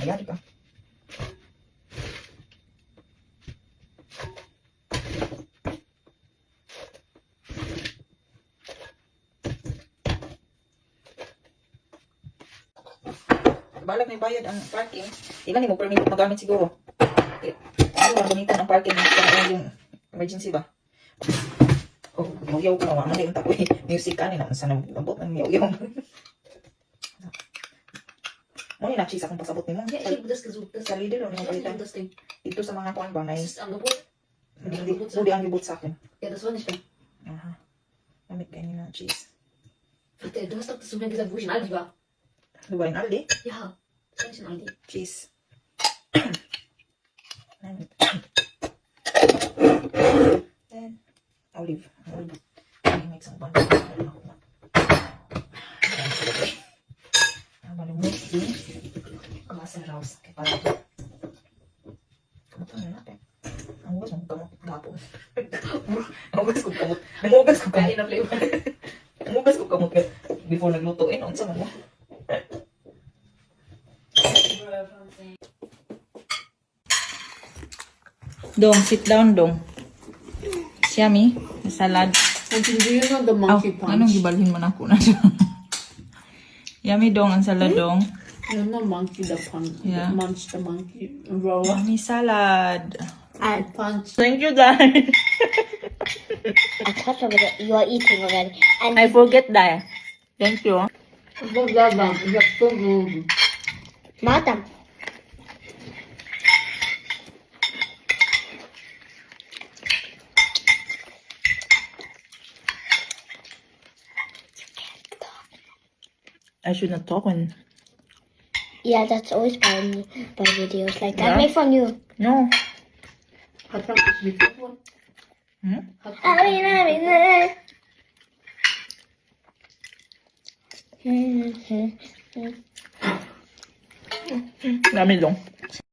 Mayari ka. Balag na bayad ang parking. Di na nimo permit magamit siguro. Eh, ano ang gamitan ang parking sa yung emergency ba? Oh, yaw ko na man yung takoy. Music ka ni na unsa na abot ang yaw. Mo ni na cheese akong pasabot nimo. Ja, ich habe das gesucht. Das, Sa Lidl o ich nimo weiß nicht, palitan. ob das Ding. Dito sa mga kuan ba na Das ist Angebot. hindi di ang gibot sa akin. Ja, das war nicht da. Aha. Gamit kayo na cheese. Warte, du hast doch zu mir gesagt, wo ich in Aldi war. Du ba in Aldi? Ja, das war nicht in Aldi. Cheese. Then, olive. Olive. Ay, mix ang buwan. Ang malimut di Wasser raus. Kay para kamot na natin. Ang hugas mong kamot gapon. Ang hugas kong kamot. Ang hugas kong kamot. Kain na flavor. Ang hugas kong kamot before nagluto. Eh, noon sa mo. Dong, sit down, dong. Yummy. Salad. Do you know the Oh, monkey punch? anong gibalhin mo na ako na siya? Yummy dong, ang salad dong. You know monkey the punch. Yeah. The munch the monkey. Roll. Yummy salad. I punch. Thank you, Dad. I thought of it. You are eating already. And I forget that. Thank you. Madam. I should not talk when. Yeah, that's always by videos like that. Yeah. Make fun you. No. Hat Frank das Mikrofon? Hat I mean. Dami dong.